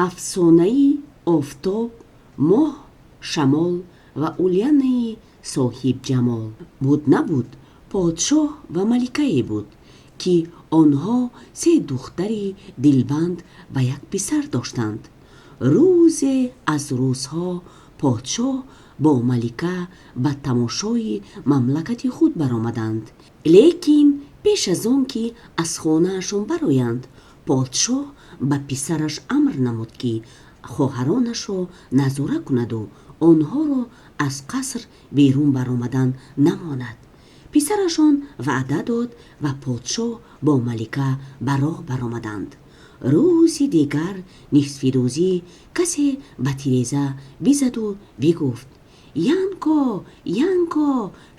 Афсонаи Офтоб, Моҳ, Шамол ва Ульянаи соҳибҷамол. Буд, набуд, подшоҳ ва маликае буд, ки онҳо се духтари дилбанд ва як писар доштанд. Рӯзе аз рӯзҳо подшоҳ бо малика ба тамошои мамлакати худ баромаданд. Лекин пеш аз он ки аз хонаашон бароянд, подшоҳ ба писараш амр намуд, ки хоҳаронашро назора кунад у онҳоро аз қаср берун баромадан намонад. Писарашон ваъда дод ва подшоҳ бо малика ба роҳ баромаданд. Рӯзи дигар нисфирӯзӣ касе ба тиреза бизаду бигуфт: «Янко, Янко,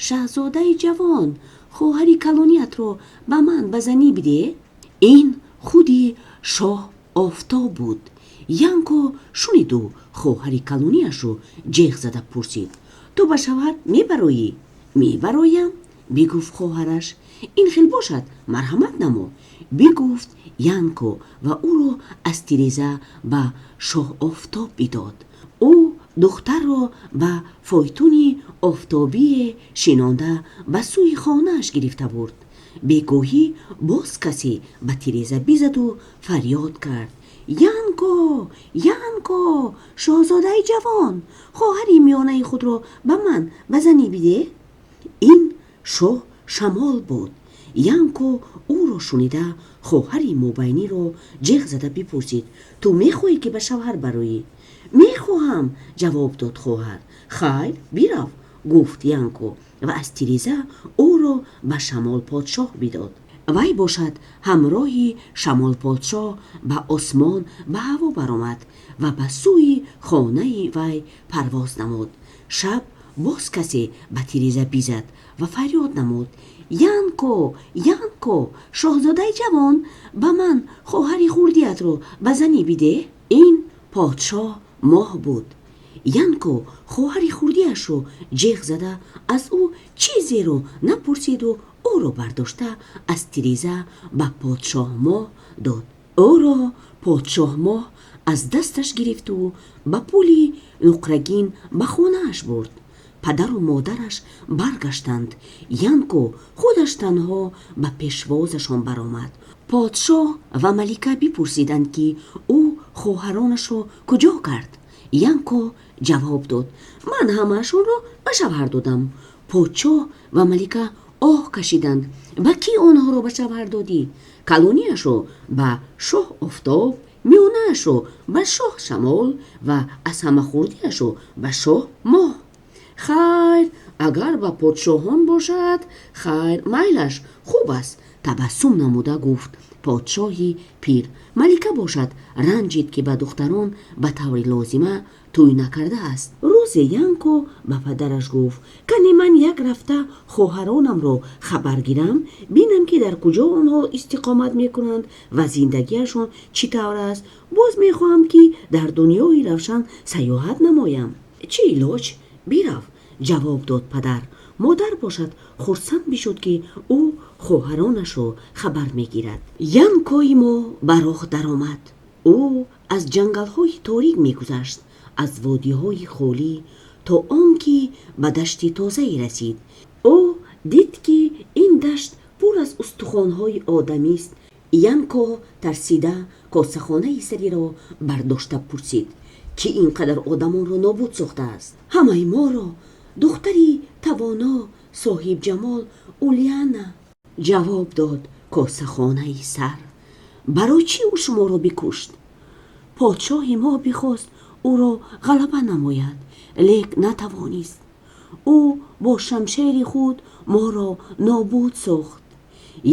шаҳзодаи ҷавон, хоҳари калониятро ба ман ба занӣ бидеҳ». Ин худи шоҳ Офтоб буд. Янко шуниду хоҳари калонияшро ҷеғ зада пурсид: «Ту ба шавҳар мебароӣ?» «Мебароям», бигуфт хоҳараш. «Ин хел бошад, марҳамат намо», бигуфт Янко ва ӯро аз тиреза ба шоҳ Офтоб бидод. Ӯ духтарро ба фойтуни офтобие шинонда, ба сӯи хонааш гирифта бурд. Бегоҳӣ боз касе ба тиреза бизаду фарёд кард: «Янко, Янко, шоҳзодаи ҷавон, хоҳари миёнаи худро ба ман ба занӣ бидеҳ». Ин шоҳ Шамол буд. Янко ӯро шунида, хоҳари мобайниро ҷеғ зада бипурсид: «Ту мехоҳӣ, ки ба шавҳар бароӣ?» «Мехоҳам», ҷавоб дод хоҳар. «Хайр, бирав», гуфт Янко ва аз тиреза ӯро ба Шамол подшоҳ бидод. Вай бошад, ҳамроҳи Шамол подшоҳ ба осмон ба ҳаво баромад ва ба сӯи хонаи вай парвоз намуд. Шаб боз касе ба тиреза бизад ва фарёд намуд: «Янко, Янко, шоҳзодаи ҷавон, ба ман хоҳари хурдиятро ба занӣ бидеҳ». Ин подшоҳ Моҳ буд. Янко хоҳари хурдиашро ҷеғ зада, аз ӯ чизеро напурсиду ӯро бардошта, аз тиреза ба подшоҳ Моҳ дод. Ӯро подшоҳ Моҳ аз дасташ гирифту ба пули нуқрагин ба хонааш бурд. Падару модараш баргаштанд. Янко худаш танҳо ба пешвозашон баромад. Подшоҳ ва малика бипурсиданд, ки ӯ хоҳаронашро куҷо кард. Янко ҷавоб дод: «Ман ҳамаашонро ба шавҳар додам». Подшоҳ ва малика оҳ кашиданд: «Ба кӣ онҳоро ба шавҳар додӣ?» «Калониашро ба шоҳ Офтоб, миёнаашро ба шоҳ Шамол ва аз ҳама хурдиашро ба шоҳ Моҳ». «Хайр, агар ба подшоҳон бошад, хайр, майлаш, хуб аст», табассум намуда гуфт подшоҳи пир. Малика бошад ранҷид, ки ба духтарон ба таври лозима тӯй накардааст. Рӯзе Янко ба падараш гуфт: «Кани ман як рафта хоҳаронамро хабар гирам, бинам, ки дар куҷо онҳо истиқомат мекунанд ва зиндагиашон чӣ тавр аст. Боз мехоҳам, ки дар дунёи равшан сайёҳат намоям». «Чӣ илоҷ, бирав», ҷавоб дод падар. Модар бошад хурсанд бишуд, ки ӯ хоҳаронашро хабар мегирад. Янкои мо ба роҳ даромад. Ӯ аз ҷангалҳои торик мегузашт, аз водиҳои холӣ, то он ки ба дашти тозае расид. Ӯ дид, ки ин дашт пур аз устухонҳои одамист. Янко тарсида косахонаи сариро бардошта пурсид: «Ки ин қадар одамонро нобуд сохтааст?» «Ҳамаи моро духтари тавоно, соҳибҷамол Ульяна», ҷавоб дод косахонаи сар. «Барои чӣ ӯ шуморо бикушт?» «Подшоҳи мо бихост ӯро ғалаба намояд, лек натавонист. Ӯ бо шамшери худ моро нобуд сохт».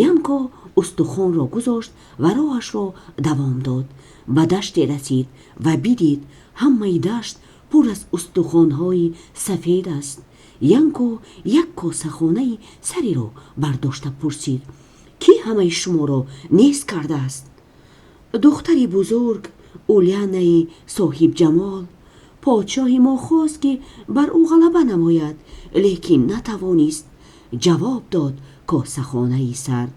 Янко устухонро гузошт ва роҳашро давом дод. Ба даште расид ва бидид, ҳамаи дашт пур аз устухонҳои сафед аст. Янко як косахонаи сареро бардошта пурсид: «Кӣ ҳамаи шуморо нест кардааст?» «Духтари бузург, Ульянаи соҳибҷамол. Подшоҳи мо хост, ки бар ӯ ғалаба намояд, лекин натавонист», ҷавоб дод косахонаи сар.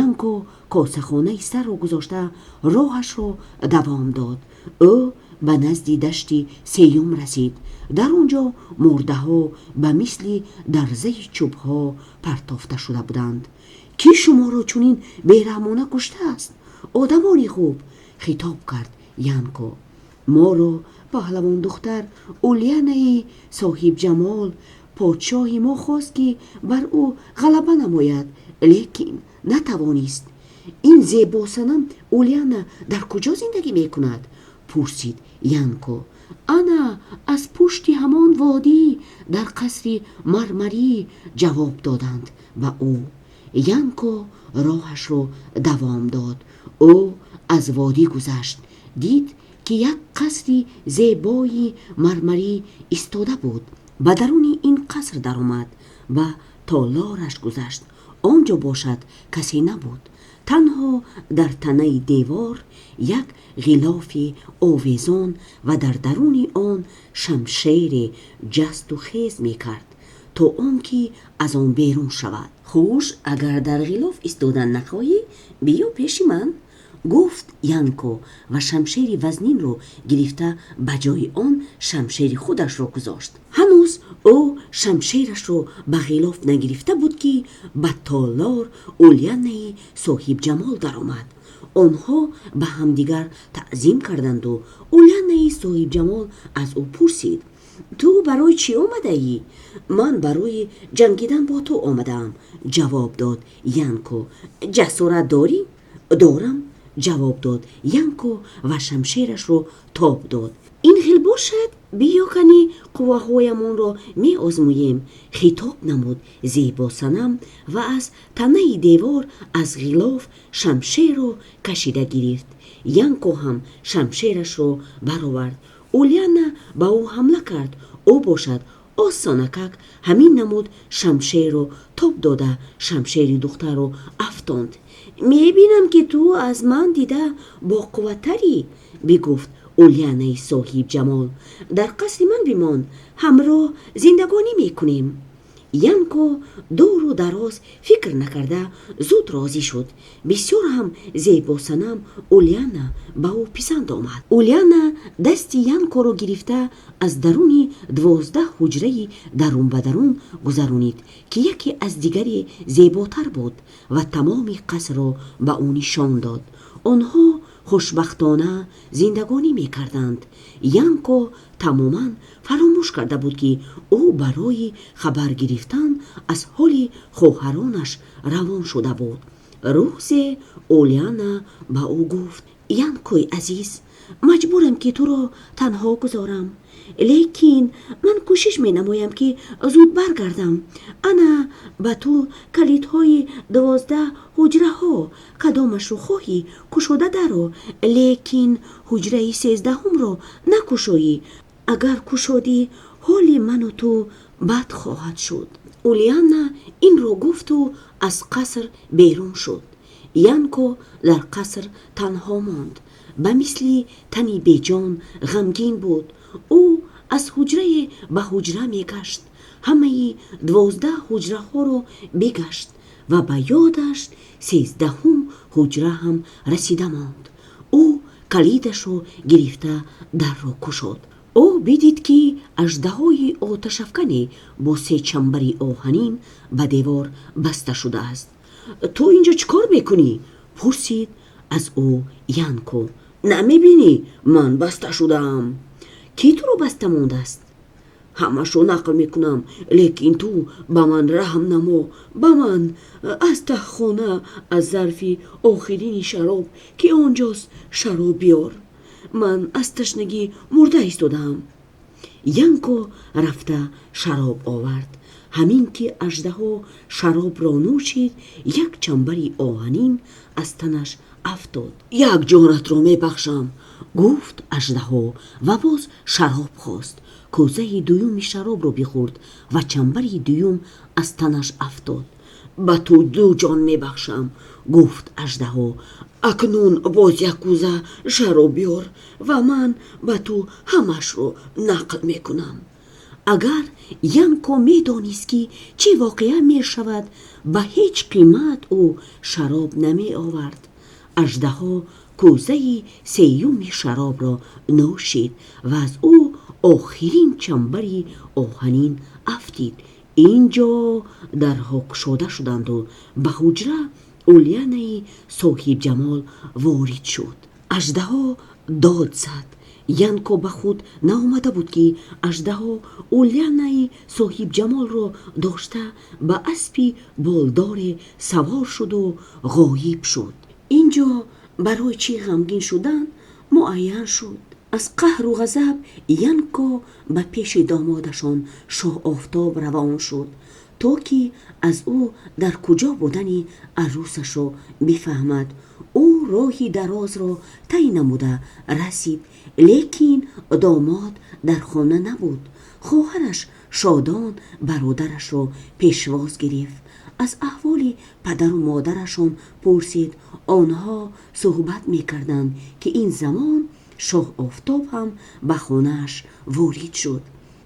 Янко косахонаи сарро гузошта, роҳашро давом дод. Ӯ ба назди дашти сеюм расид. Дар он ҷо мурдаҳо ба мисли дарзаи чӯбҳо партофта шуда буданд. «Кӣ шуморо чунин бераҳмона куштааст, одамони хуб?» хитоб кард Янко. «Моро паҳлавондухтар Ульянаи соҳибҷамол. Подшоҳи мо хост, ки бар ӯ ғалаба намояд, лекин натавонист.» «Ин зебосанам Ульяна дар куҷо зиндагӣ мекунад?» пурсид Янко. «Ана аз пушти ҳамон водӣ, дар қасри мармарӣ», ҷавоб доданд ба ӯ. Янко роҳашро давом дод. Ӯ аз водӣ гузашт, дид, ки як қасри зебои мармарӣ истода буд. Ба даруни ин қаср даромад, ба толораш гузашт. Он ҷо бошад, касе набуд. Танҳо дар танаи девор як ғилофи овезон ва дар даруни он шамшере ҷасту хез мекард, то он ки аз он берун шавад. «Хуш, агар дар ғилоф истодан нахоҳӣ, биё пеши ман», гуфт Янко ва шамшери вазнинро гирифта, ба ҷои он шамшери худашро гузошт. Ҳанӯз ӯ шамшерашро ба ғилоф нагирифта буд, ки ба толор Ульянаи соҳибҷамол даромад. Онҳо ба ҳамдигар таъзим карданду Ульянаи соҳибҷамол аз ӯ пурсид: «Ту барои чӣ омадаӣ?» «Ман барои ҷангидан бо ту омадаам», ҷавоб дод Янко. «Ҷасорат дорӣ?» «Дорам», ҷавоб дод Янко ва шамшерашро тоб дод. «Ин хел бошад, биё кани қувваҳоямонро меозмуем», хитоб намуд зебосанам ва аз танаи девор аз ғилоф шамшерро кашида гирифт. Янко ҳам шамшерашро баровард. Ульяна ба ӯ ҳамла кард. Ӯ бошад, осонакак ҳамин намуд шамшерро тоб дода, шамшери духтарро афтонд. «Мебинам, ки ту аз ман дида боқувваттарӣ», бигуфт Ульянаи соҳибҷамол. «Дар қасри ман бимон, ҳамроҳ зиндагонӣ мекунем». Янко дуру дароз фикр накарда, зуд розӣ шуд. Бисёр ҳам зебосанам Ульяна ба ӯ писанд омад. Ульяна дасти Янкоро гирифта, аз даруни 12 ҳуҷраи дарун ба дарун гузаронид, ки яке аз дигаре зеботар буд, ва тамоми қасрро ба ӯ нишон дод. Онҳо хушбахтона зиндагонӣ мекарданд. Янко тамоман фаромӯш карда буд, ки ӯ барои хабар гирифтан аз ҳоли хоҳаронаш равон шуда буд. Рӯзе Ульяна ба ӯ гуфт: «Янкои азиз, маҷбурам, ки туро танҳо гузорам, лекин ман кӯшиш менамоям, ки зуд баргардам. Ана ба ту калидҳои 12 ҳуҷраҳо. Кадомашро хоҳӣ, кушода даро, лекин ҳуҷраи сездаҳумро накушоӣ. Агар кушодӣ, ҳоли ману ту бад хоҳад шуд». Ульяна инро гуфту аз қаср берун шуд. Янко дар қаср танҳо монд. Ба мисли тани беҷон ғамгин буд. Ӯ аз ҳуҷрае ба ҳуҷра мегашт. Ҳамаи 12 ҳуҷраҳоро бигашт ва ба ёдаш сездаҳум ҳуҷра ҳам расида монд. Ӯ калидашро гирифта, дарро кушод. Ӯ бидид, ки аждаҳои оташафкане бо се чанбари оҳанин ба девор баста шудааст. «Ту ин ҷо чӣ кор мекунӣ?» пурсид аз ӯ Янко. «Намебинӣ, ман баста шудаам?» «Кӣ туро баста мондааст?» «Ҳамашро нақл мекунам, лекин ту ба ман раҳм намо. Ба ман аз таҳхона аз зарфи охирини шароб, ки он ҷост, шароб биёр. Ман аз ташнагӣ мурда истодаам». Янко рафта шароб овард. Ҳамин ки аждаҳо шаробро нӯшид, як чанбари оҳанин аз танаш афтод. «Як ҷонатро мебахшам», гуфт аждаҳо ва боз шароб хост. Кӯзаи дуюми шаробро бихӯрд ва чанбари дуюм аз танаш афтод. «Ба ту ду ҷон мебахшам», гуфт аждаҳо. «Акнун боз як кӯза шароб биёр ва ман ба ту ҳамашро нақл мекунам». Агар Янко медонист, ки чӣ воқеа мешавад, ба ҳеҷ қимат ӯ шароб намеовард. Аждаҳо Кӯзаи сеюми шаробро нӯшид ва аз ӯ охирин чамбари оҳанин афтид. Ин ҷо дарҳо кушода шуданду ба ҳуҷра Ульянаи соҳибҷамол ворид шуд. Аждаҳо дод зад. Янко ба худ наомада буд, ки аждаҳо Ульянаи соҳибҷамолро дошта, ба аспи болдоре савор шуду ғоиб шуд. Ин ҷо барои чӣ ғамгин шудан муайян шуд. Аз қаҳру ғазаб Янко ба пеши домодашон Шоҳ Офтоб равон шуд, то ки аз ӯ дар куҷо будани арӯсашро бифаҳмад. Ӯ роҳи дарозро тай намуда расид, лекин домод дар хона набуд. Хоҳараш шодон бародарашро пешвоз гирифт, аз аҳволи падару модарашон пурсид. Онҳо суҳбат мекарданд, ки ин замон Шоҳ Офтоб ҳам ба хонааш ворид шуд.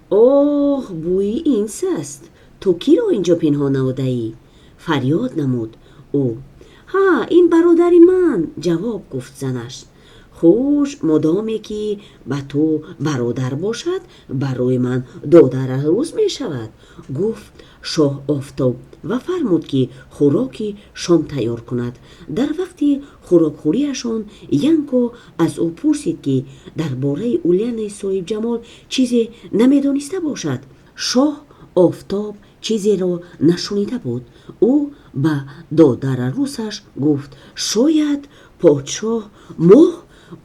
Оҳ, бӯи инс аст! Ту киро ин ҷо пинҳон намудаӣ? Фарёд намуд ӯ. Ҳа, ин бародари ман, ҷавоб гуфт занаш. Хуш, модоме ки ба ту бародар бошад, барои ман додарарӯз мешавад, гуфт Шоҳ Офтоб ва фармуд, ки хӯроки шом тайёр кунад. Дар вақти хӯрокхӯрияшон Янко аз ӯ пурсид, ки дар бораи Ульянаи соҳибҷамол чизе намедониста бошад. Шоҳ Офтоб чизеро нашунида буд. Ӯ ба додарарӯсаш гуфт: шояд подшоҳ Моҳ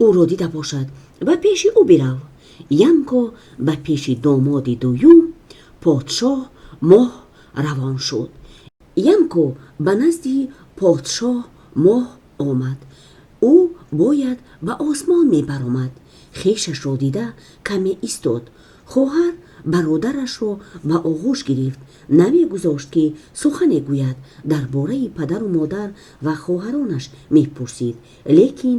ӯро дида бошад, ба пеши ӯ бирав. Янко ба пеши домоди дуюм, подшоҳ Моҳ, равон шуд. Янко ба назди подшоҳ Моҳ омад. Ӯ бояд ба осмон мебаромад. Хешашро дида, каме истод. Хоҳар бародарашро ба оғӯш гирифт, намегузошт, ки сухане гӯяд. Дар бораи падару модар ва хоҳаронаш мепурсид. Лекин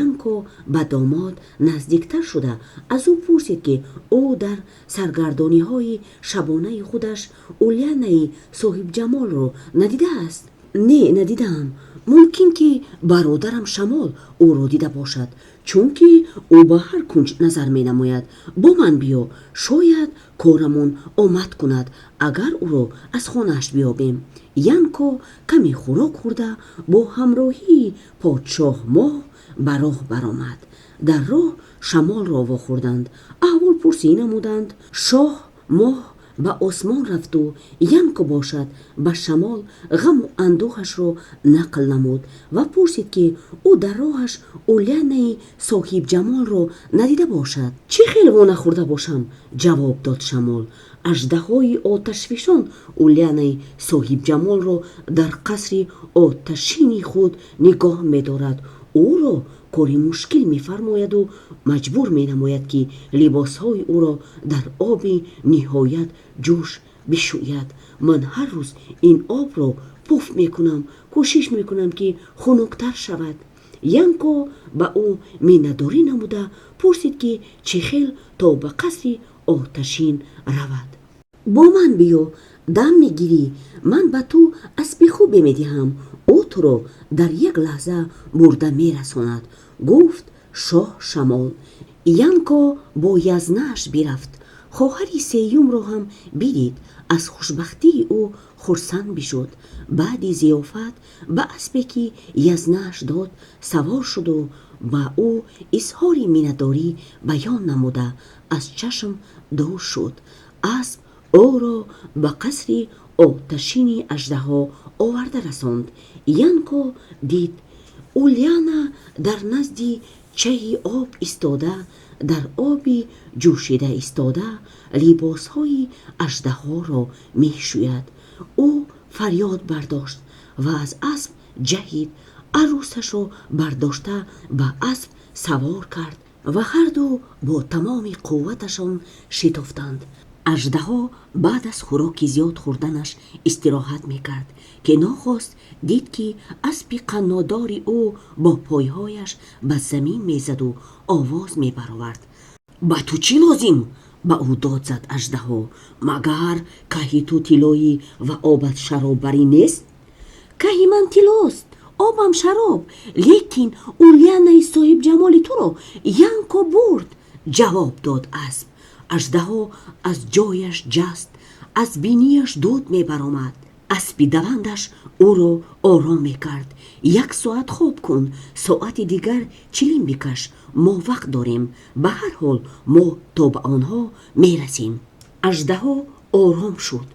Янко ба домод наздиктар шуда, аз ӯ пурсид, ки ӯ дар саргардониҳои шабонаи худаш Ульянаи соҳибҷамолро надидааст. Не, надидаам. Мумкин ки бародарам Шамол ӯро дида бошад, чунки ӯ ба ҳар кунҷ назар менамояд. Бо ман биё, шояд корамон омад кунад, агар ӯро аз хонааш биёбем. Янко каме хӯрок хӯрда, бо ҳамроҳии подшоҳ Моҳ ба роҳ баромад. Дар роҳ Шамолро вохӯрданд, аҳволпурсӣ намуданд. Шоҳ Моҳ ба осмон рафту Янко бошад ба Шамол ғаму андӯҳашро нақл намуд ва пурсид, ки ӯ дар роҳаш Ульянаи соҳибҷамолро надида бошад. Чӣ хел во нахӯрда бошам? Ҷавоб дод Шамол. Аждаҳои оташфишон Ульянаи соҳибҷамолро дар қасри оташини худ нигоҳ медорад, ӯро кори мушкил мефармояду маҷбур менамояд, ки либосҳои ӯро дар оби ниҳоят ҷӯш бишӯяд. Ман ҳар рӯз ин обро пуф мекунам, кӯшиш мекунам, ки хунуктар шавад. Янко ба ӯ миннатдорӣ намуда пурсид, ки чӣ хел то ба қасри оташин равад. Бо ман биё, дам мегирӣ. Ман ба ту аспи хубе медиҳам, ӯ туро дар як лаҳза бурда мерасонад, гуфт шоҳ Шамол. Янко бо язнааш бирафт. Хоҳари сеюмро ҳам бидид, аз хушбахтии ӯ хурсанд бишуд. Баъди зиёфат ба аспе, ки язнааш дод, савор шуду ба ӯ изҳори миннатдорӣ баён намуда, аз чашм дур шуд. Асп ӯро ба қасри оташини аждаҳо оварда расонд. Янко дид, Ульяна дар назди чаҳи об истода, дар оби ҷӯшида истода либосҳои аждаҳоро мешӯяд. Ӯ фарёд бардошт ва аз асп ҷаҳид. Арӯсашро бардошта, ба асп савор кард ва ҳарду бо тамоми қувваташон шитофтанд. Аждаҳо баъд аз хӯроки зиёд хӯрданаш истироҳат мекард, ки нохост дид, ки аспи қаннодори ӯ бо пойҳояш ба замин мезаду овоз мебаровард. Ба ту чӣ лозим? Ба ӯ дод зад аждаҳо. Магар каҳи ту тиллоӣ ва обат шароббарӣ нест? Каҳи ман тиллост, Обам шароб, лекин Ульянаи соҳибҷамоли туро Янко бурд», ҷавоб дод асп. Аждаҳо аз ҷояш ҷаст, аз бинияш дуд мебаромад. Аспи давандаш ӯро ором мекард: «Як соат хоб кун, соати дигар чилим бикаш. Мо вақт дорем. Ба ҳар ҳол мо то ба онҳо мерасем». Аждаҳо ором шуд,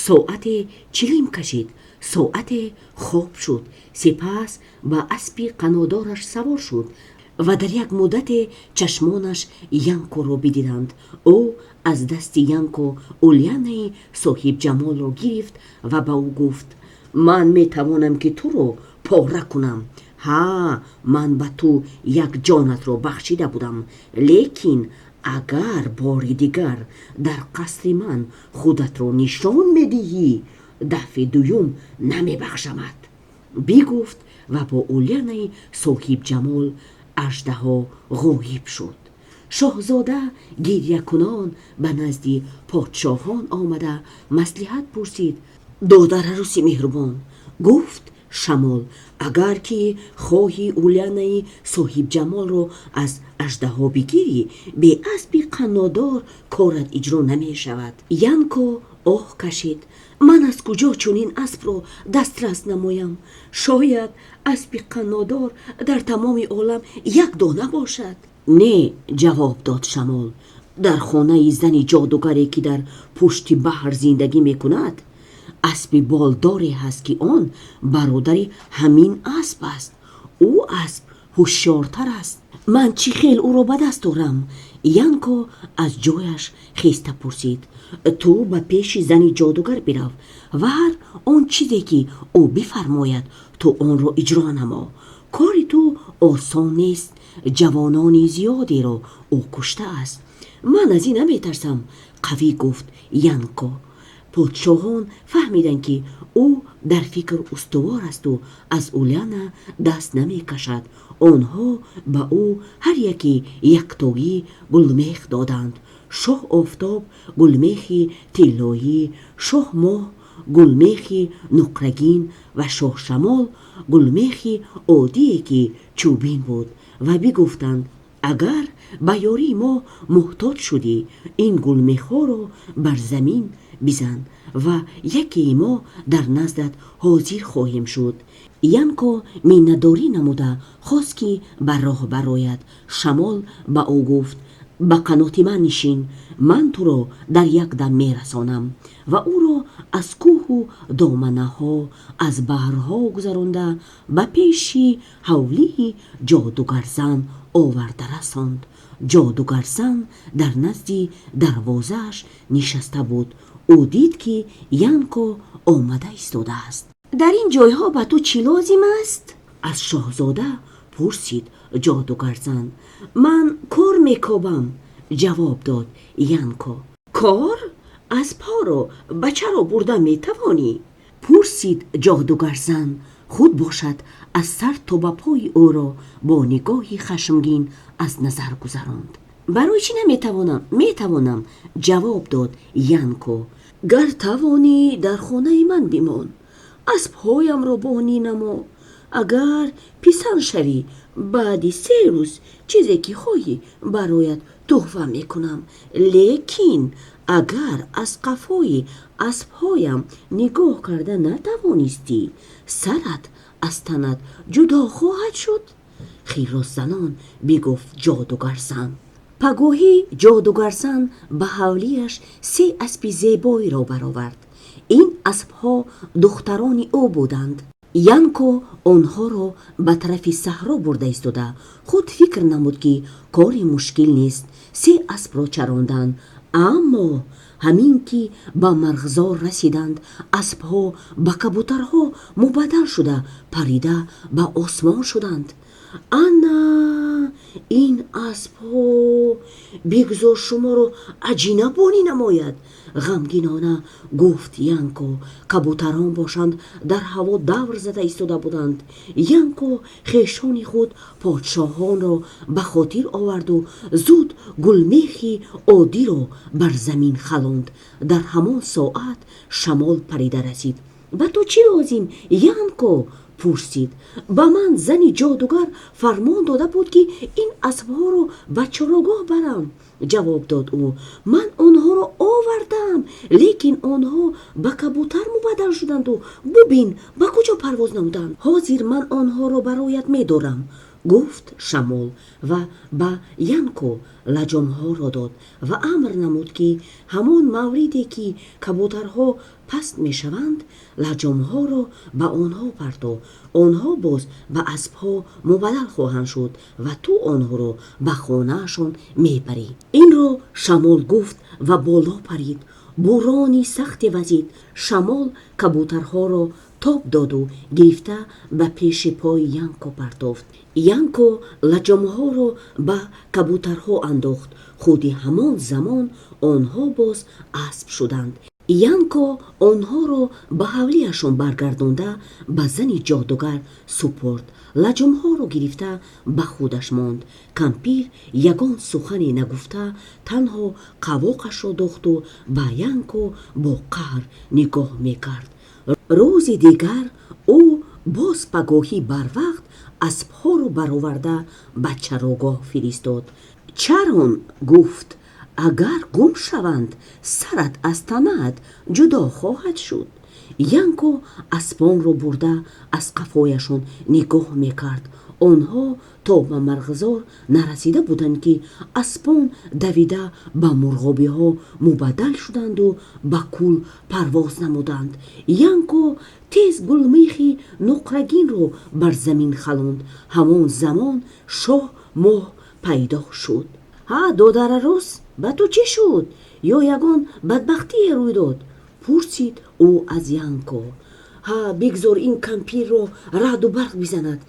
соате чилим кашид, соате хоб шуд. Сипас ба аспи қанотдораш савор шуд ва дар як муддате чашмонаш Янкоро бидиданд. Ӯ аз дасти Янко Ульянаи соҳибҷамолро гирифт ва ба ӯ гуфт: «Ман метавонам, ки туро пора кунам. Ҳа, ман ба ту як ҷонатро бахшида будам, лекин агар бори дигар дар қасри ман худатро нишон медиҳӣ, дафъи дуюм намебахшамат», бигуфт ва бо Ульянаи соҳибҷамол аждаҳо ғоиб шуд. Шоҳзода гирякунон ба назди подшоҳон омада, маслиҳат пурсид. «Додараруси меҳрубон, гуфт шамол, агар ки хоҳӣ Ульянаи соҳибҷамолро аз аждаҳо бигирӣ, бе аспи қаннодор корат иҷро намешавад». Янко оҳ кашид: «Ман аз куҷо чунин аспро дастрас намоям? Шояд аспи қаннодор дар тамоми олам як дона бошад». «Не, ҷавоб дод шамол, дар хонаи зани ҷодугаре, ки дар пушти баҳр зиндагӣ мекунад, аспи болдоре ҳаст, ки он бародари ҳамин асп аст. Ӯ асп ҳушёртар аст. Ман чӣ хел ӯро ба даст орам?» Янко аз ҷояш хеста пурсид: «Ту ба пеши зани ҷодугар бирав ва ҳар он чизе, ки ӯ бифармояд, ту онро иҷро намо. Кори ту осон нест. Ҷавонони зиёдеро ӯ куштааст». «Ман аз ин наметарсам», қавӣ гуфт Янко. Подшоҳон фаҳмиданд, ки ӯ дар фикр устувор асту аз Ульяна даст намекашад. Онҳо ба ӯ ҳар яке яктои гулмех доданд: шоҳ Офтоб гулмехи тиллоӣ, шоҳ Моҳ гулмехи нуқрагин ва шоҳ Шамол гулмехи оддие, ки чӯбин буд, ва бигуфтанд: «Агар ба ёрии мо муҳтоҷ шудӣ, ин гулмехҳоро бар замин бизан ва якеи мо дар наздат ҳозир хоҳем шуд». Янко миннатдорӣ намуда, хост, ки ба роҳ барояд. Шамол ба ӯ гуфт: «Ба қаноти ман нишин, ман туро дар як дам мерасонам», ва ӯро аз кӯҳу доманаҳо, аз баҳрҳо гузаронда, ба пеши ҳавлии ҷодугарзан оварда расонд. Ҷодугарзан дар назди дарвозааш нишаста буд. Ӯ дид, ки Янко омада истодааст. «Дар ин ҷойҳо ба ту чӣ лозим аст?» аз шоҳзода пурсид ҷодугарзан. «Ман кор мекобам», ҷавоб дод Янко. «Кор? Аспҳоро ба чаро бурда метавонӣ?» пурсид ҷодугарзан. Худ бошад, аз сар то ба пои ӯро бо нигоҳи хашмгин аз назар гузаронд. «Барои чӣ наметавонам? Метавонам», ҷавоб дод Янко. «Гар тавонӣ, дар хонаи ман бимон, аспҳоямро бонӣ намо. Агар писанд шавӣ, баъди 3 рӯз чизе ки хоҳӣ, бароят туҳфа мекунам. Лекин агар аз қафои аспҳоям нигоҳ карда натавонистӣ, сарат аз танат ҷудо хоҳад шуд», хиросзанон бигуфт ҷодугарзан. Пагоҳӣ ҷодугарзан ба ҳавлияш се аспи зебоеро баровард. Ин аспҳо духтарони ӯ буданд. Янко онҳоро ба тарафи саҳро бурда истода, худ фикр намуд, ки кори мушкил нест се аспро чарондан. Аммо ҳамин ки ба марғзор расиданд, аспҳо ба кабутарҳо мубаддал шуда, парида ба осмон шуданд. «Ана ин аспҳо бигзор шуморо аҷина бонӣ намояд», ғамгинона гуфт Янко. Кабутарон бошанд, дар ҳаво давр зада истода буданд. Янко хешони худ подшоҳонро ба хотир оварду зуд гулмехи оддиро бар замин халонд. Дар ҳамон соат шамол парида расид. «Ба ту чӣ лозим, Янко?» Пурсид. Ба ман зани ҷодугар фармон дода буд, ки ин аспҳоро ба чарогоҳ барам, ҷавоб дод ӯ. Ман онҳоро овардам, лекин онҳо ба кабутар мубаддал шуданду бубин, ба куҷо парвоз намуданд. Ҳозир ман онҳоро бароят медорам, гуфт шамол ва ба Янко лаҷомҳоро дод ва амр намуд, ки ҳамон мавриде, ки кабутарҳо паст мешаванд, лаҷомҳоро ба онҳо парто. Онҳо боз ба аспҳо мубаддал хоҳанд шуд ва ту онҳоро ба хонаашон мебарӣ. Инро шамол гуфт ва боло парид. Бурони сахте вазид. Шамол кабутарҳоро тоб доду гирифта ба пеши пои Янко партофт. Янко лаҷомҳоро ба кабутарҳо андохт. Худи ҳамон замон онҳо боз асп шуданд. Янко онҳоро ба ҳавлиашон баргардонда, ба зани ҷодугар супорд. Лаҷомҳоро гирифта ба худаш монд. Кампир ягон сухане нагуфта, танҳо қавоқашро дохту ба Янко бо қаҳр нигоҳ мекард. Рӯзи дигар ӯ боз пагоҳӣ барвақт аспҳоро бароварда ба чарогоҳ фиристод. Чарон, гуфт, агар гум шаванд, сарат аз танаат ҷудо хоҳад шуд. Янко аспонро бурда, аз қафояшон нигоҳ мекард. Онҳо то ба марғзор нарасида буданд, ки аспон давида ба мурғобиҳо мубаддал шуданду ба кӯл парвоз намуданд. Янко тез гулмехи нуқрагинро бар замин халонд. Ҳамон замон шоҳ моҳ пайдо шуд. Ҳа, додарарӯс, ба ту чӣ шуд? Ё ягон бадбахтие рӯй дод? Пурсид ӯ аз Янко. Ҳа, бигзор ин кампирро раъду барқ бизанад.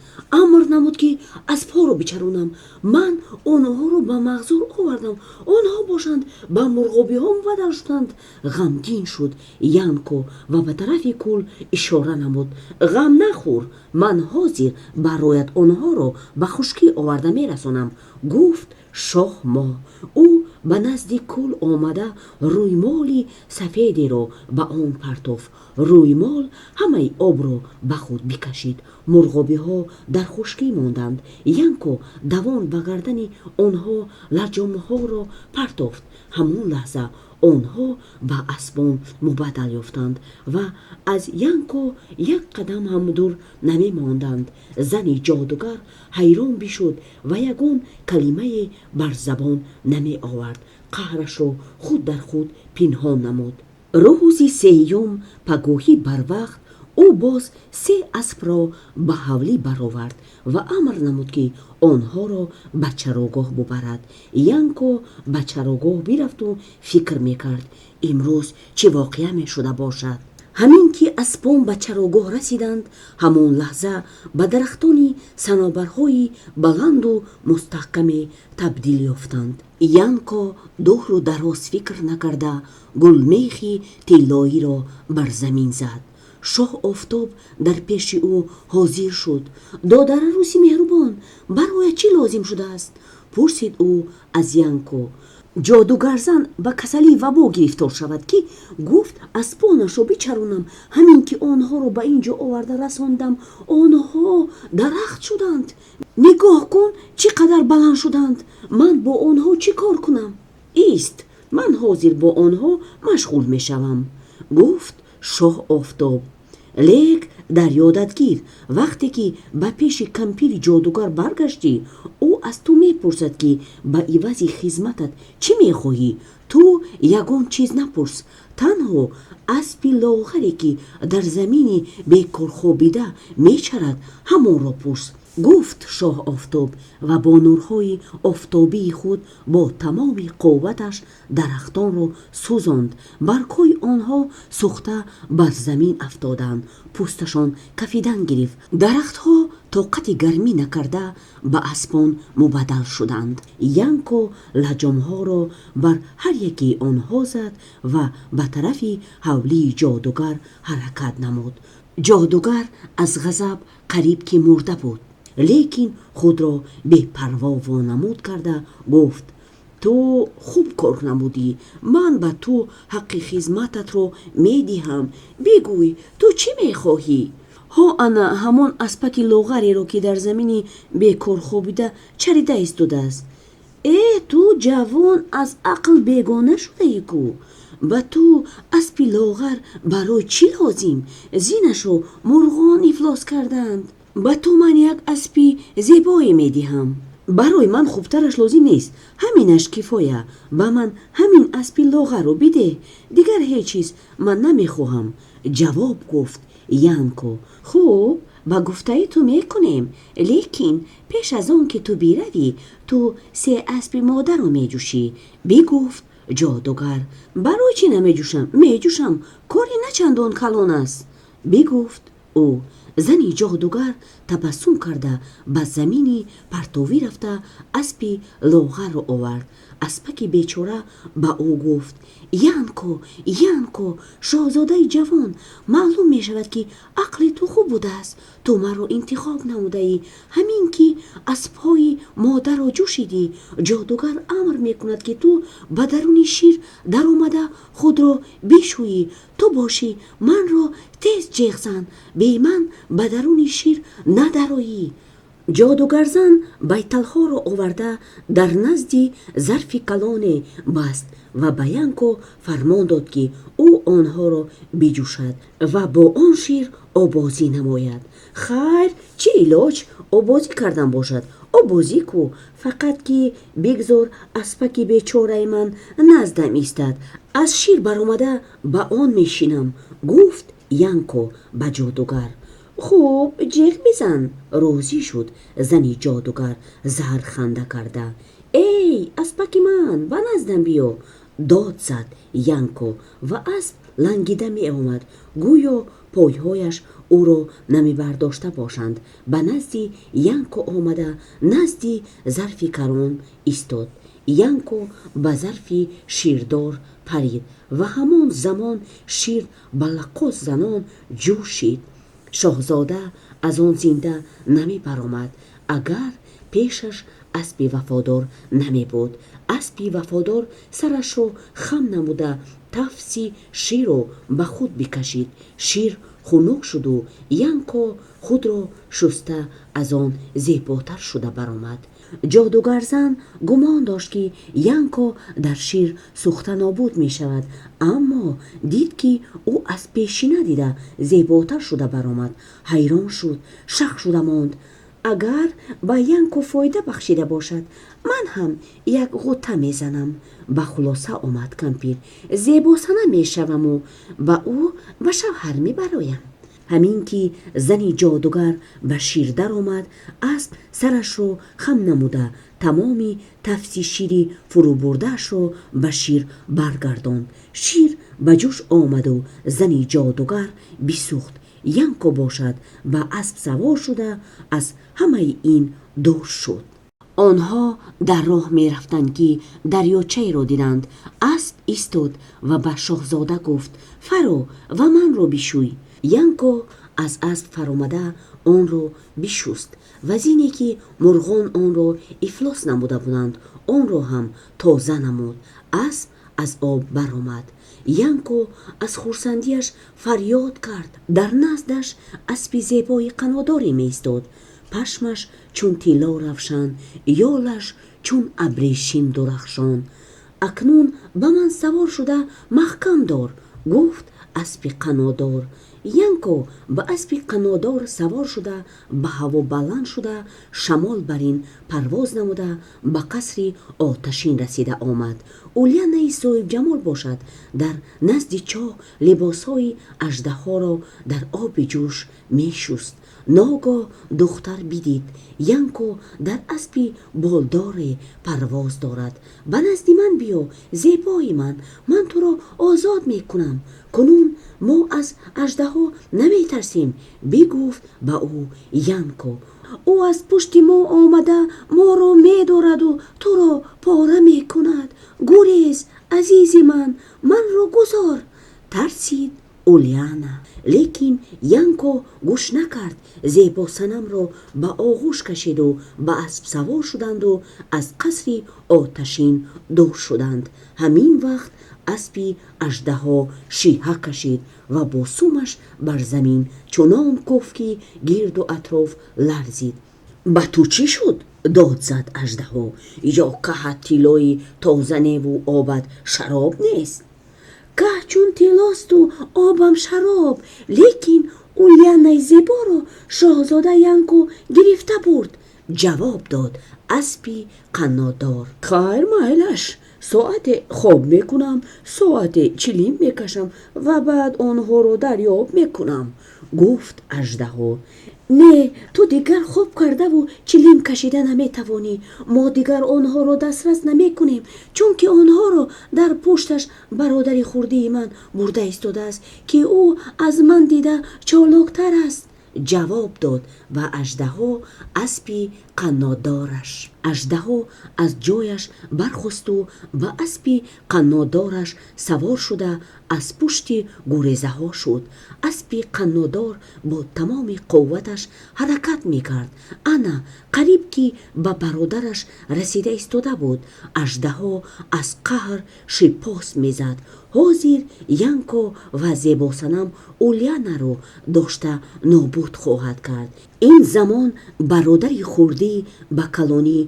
Амр намуд, ки аспҳоро бичаронам. Ман онҳоро ба марғзор овардам, онҳо бошанд, ба мурғобиҳо мубаддал шуданд, ғамгин шуд Янко ва ба тарафи кӯл ишора намуд. Ғам нахӯр, ман ҳозир бароят онҳоро ба хушкӣ оварда мерасонам, гуфт шоҳ моҳ. Ӯ ба назди кӯл омада, рӯймоли сафедеро ба он партофт. Рӯймол ҳамаи обро ба худ бикашид. Мурғобиҳо дар хушкӣ монданд. Янко давон ба гардани онҳо лаҷомҳоро партофт. Ҳамон лаҳза онҳо ба аспон мубаддал ёфтанд ва аз Янко як қадам ҳам дур намемонданд. Зани ҷодугар ҳайрон бишуд ва ягон калимае бар забон намеовард. Қаҳрашро худ дар худ пинҳон намуд. Рӯзи сеюм пагоҳӣ барвақт ӯ боз се аспро ба ҳавлӣ баровард ва амр намуд, ки онҳоро ба чарогоҳ бубарад. Янко ба чарогоҳ бирафту фикр мекард: имрӯз чӣ воқеа мешуда бошад? Ҳамин ки аспон ба чарогоҳ расиданд, ҳамон лаҳза ба дарахтони санобарҳои баланду мустаҳкаме табдил ёфтанд. Янко дуру дароз фикр накарда, гулмехи тиллоиро бар замин зад. Шоҳ Офтоб дар пеши ӯ ҳозир шуд. Додараруси меҳрубон, бароя чӣ лозим шудааст? Пурсид ӯ аз Янко. Ҷодугарзан ба касалии вабо гирифтор шавад, ки гуфт аспонашро бичаронам. Ҳамин ки онҳоро ба ин ҷо оварда расондам, онҳо дарахт шуданд. Нигоҳ кун, чӣ қадар баланд шуданд. Ман бо онҳо чӣ кор кунам? Ист, ман ҳозир бо онҳо машғул мешавам, гуфт шоҳ Офтоб. Лек дар ёдат гир, вақте ки ба пеши кампири ҷодугар баргаштӣ, ӯ аз ту мепурсад, ки ба ивази хизматат чӣ мехоҳӣ. Ту ягон чиз напурс, танҳо аспи лоғаре, ки дар замини бекорхобида мечарад, ҳамонро пурс, гуфт шоҳ Офтоб ва бо нурҳои офтобии худ бо тамоми қувваташ дарахтонро сӯзонд. Баргҳои онҳо сӯхта бар замин афтоданд, пӯсташон кафидан гирифт. Дарахтҳо тоқати гармӣ накарда, ба аспон мубаддал шуданд. Янко лаҷомҳоро бар ҳар якии онҳо зад ва ба тарафи ҳавлии ҷодугар ҳаракат намуд. Ҷодугар аз ғазаб қариб ки мурда буд, лекин худро бепарво вонамуд карда гуфт: ту хуб кор намудӣ, ман ба ту ҳаққи хизмататро медиҳам. Бигӯй, ту чӣ мехоҳӣ? Ҳо, ана ҳамон аспаки лоғареро, ки дар замини бекор хобида чарида истодааст. Э, ту ҷавон, аз ақл бегона шудаӣ ку? Ба ту аспи лоғар барои чӣ лозим? Зинашо мурғон ифлос кардаанд. Ба ту ман як аспи зебое медиҳам. Барои ман хубтараш лозим нест, ҳаминаш кифоя. Ба ман ҳамин аспи лоғарро бидеҳ, дигар ҳеҷ чиз ман намехоҳам, ҷавоб гуфт Янко. Хуб, ба гуфтаи ту мекунем, лекин пеш аз он ки ту биравӣ, ту се аспи модаро меҷӯшӣ, бигуфт ҷодугар. Барои чӣ намеҷӯшам? Меҷӯшам, кори начандон калон аст, бигуфт ӯ. Зани ҷодугар табассум карда, ба замини партовӣ рафта, аспи лоғарро овард. Аспаки бечора ба ӯ гуфт: Янко, Янко, шоҳзодаи ҷавон, маълум мешавад, ки ақли ту хуб будааст, ту маро интихоб намудаӣ. Ҳамин ки аспҳои модаро ҷӯшидӣ, ҷодугар амр мекунад, ки ту ба даруни шир даромада худро бишӯӣ. Ту бошӣ, манро тез ҷеғ зан, бе ман ба даруни шир надароӣ. Ҷодугарзан байталҳоро оварда, дар назди зарфи калоне баст ва ба Янко фармон дод, ки ӯ онҳоро биҷӯшад ва бо он шир обозӣ намояд. Хайр, чӣ илоҷ, обозӣ кардан бошад, обозӣ ку, фақат ки бигзор аспаки бечораи ман наздам истад, аз шир баромада ба он мешинам, гуфт Янко ба ҷодугар. Хуб, ҷеғ бизан, розӣ шуд зани ҷодугар заҳрханда карда. Эй, аспаки ман, ба наздам биё, дод зад Янко ва асп лангида меомад, гӯё пойҳояш ӯро намебардошта бошанд. Ба назди Янко омада, назди зарфи калон истод. Янко ба зарфи ширдор парид ва ҳамон замон шир ба лаққос занон ҷӯшид. Шоҳзода аз он зинда намебаромад, агар пешаш аспи вафодор намебуд. Аспи вафодор сарашро хам намуда, тафси ширро ба худ бикашид. Шир хунук шуду Янко худро шуста, аз он зеботар шуда баромад. Ҷодугарзан гумон дошт, ки Янко дар шир сӯхта нобуд мешавад, аммо дид, ки ӯ аз пешина дида зеботар шуда баромад. Ҳайрон шуд, шах шуда монд. Агар ба Янко фоида бахшида бошад, ман ҳам як ғӯта мезанам, ба хулоса омад кампир. Зебосана мешаваму ба ӯ ба шавҳар мебароям. Ҳамин ки зани ҷодугар ба шир даромад, асп сарашро хам намуда, тамоми тафси шири фурӯбурдаашро ба шир баргардонд. Шир ба ҷӯш омаду зани ҷодугар бисӯхт. Янко бошад, ба асп савор шуда, аз ҳамаи ин дур шуд. Онҳо дар роҳ мерафтанд, ки дарёчаеро диданд. Асп истод ва ба шоҳзода гуфт: фаро ва манро бишӯй. Янко аз асп фаромада, онро бишуст ва зине, ки мурғон онро ифлос намуда буданд, онро ҳам тоза намуд. Асп аз об баромад. Янко аз хурсандиаш фарёд кард. Дар наздаш аспи зебои қанотдоре меистод. Пашмаш чун тилло равшан, ёлаш чун абрешим дурахшон. Акнун ба ман савор шуда маҳкам дор, гуфт аспи қанотдор. Янко ба аспи қанотдор савор шуда, ба ҳаво баланд шуда, шамол барин парвоз намуда, ба қасри оташин расида омад. Ульянаи соҳибҷамол бошад, дар назди чоҳ либосҳои аждаҳоро дар оби ҷӯш мешуст. Ногоҳ духтар бидид, Янко дар аспи болдоре парвоз дорад. Ба назди ман биё, зебои ман, ман туро озод мекунам. Кунун мо аз аждаҳо наметарсем, бигуфт ба ӯ Янко. Ӯ аз пушти мо омада, моро медораду туро пора мекунад. Гурез, азизи ман, манро гузор, тарсид Ульяна. Лекин Янко гӯш накард. Зебосанамро ба оғӯш кашиду ба асп савор шуданду аз қасри оташин дур шуданд. Ҳамин вақт аспи аждаҳо шиҳа кашид ва бо сумаш бар замин чунон кофт, ки гирду атроф ларзид. «Ба ту чӣ шуд?» – дод зад аждаҳо. «Ё каҳат тиллои тоза неву обат шароб нест?» «Каҳ чун тиллосту обам шароб, лекин Ульянаи зеборо шоҳзода Янко гирифта бурд», – ҷавоб дод аспи қаннодор. «Хайр, майлаш, соате хоб мекунам, соате чилим мекашам ва баъд онҳоро дарёб мекунам», – гуфт аждаҳо. «Не, ту дигар хоб кардаву чилим кашида наметавонӣ. Мо дигар онҳоро дастрас намекунем, чунки онҳоро дар пушташ бародари хурдии ман бурда истодааст, ки ӯ аз ман дида чолоктар аст», – ҷавоб дод ба аждаҳо аспи қаннодораш. Аждаҳо аз ҷояш бархосту ба аспи қаннодораш савор шуда, аз пушти гурезаҳо шуд. Аспи қаннодор бо тамоми қувваташ ҳаракат мекард. Ана қариб ки ба бародараш расида истода буд. Аждаҳо аз қаҳр шипос мезад. Ҳозир Янко ва Зебосанам Ульянаро дошта нобуд хоҳад кард. Ин замон бародари хурдӣ ба калонӣ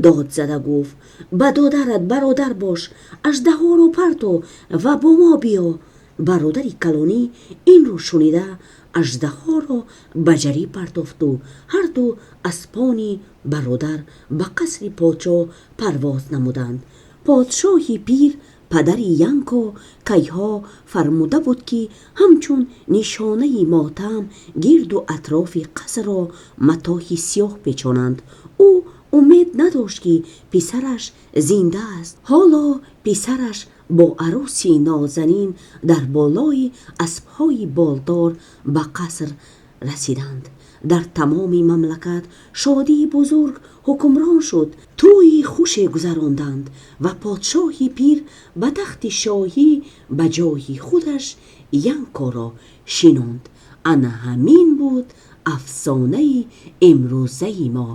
дод зада гуфт: «Ба додарат бародар бош, аждаҳоро парто ва бо мо биё». Бародари калонӣ инро шунида, аждаҳоро ба ҷарӣ партофту ҳарду аспони бародар ба қасри подшоҳ парвоз намуданд. Подшоҳи пир, падари Янко, кайҳо фармуда буд, ки ҳамчун нишонаи мотам гирду атрофи қасрро матоҳи сиёҳ печонанд. Ӯ умед надошт, ки писараш зинда аст. Ҳоло писараш бо аруси нозанин дар болои аспҳои болдор ба қаср расиданд. Дар тамоми мамлакат шодии бузург ҳукмрон шуд. Тӯйи хуше гузаронданд ва подшоҳи пир ба тахти шоҳӣ ба ҷои худаш Янкоро шинонд. Ана ҳамин буд афсонаи имрӯзаи мо.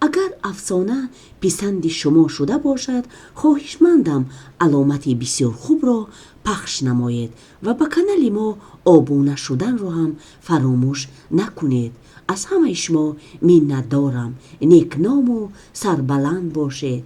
Агар афсона писанди шумо шуда бошад, хоҳишмандам, аломати бисёр хубро пахш намоед ва ба канали мо обуна шуданро ҳам фаромӯш накунед. Аз ҳамаи шумо миннатдорам. Некному сарбаланд бошед.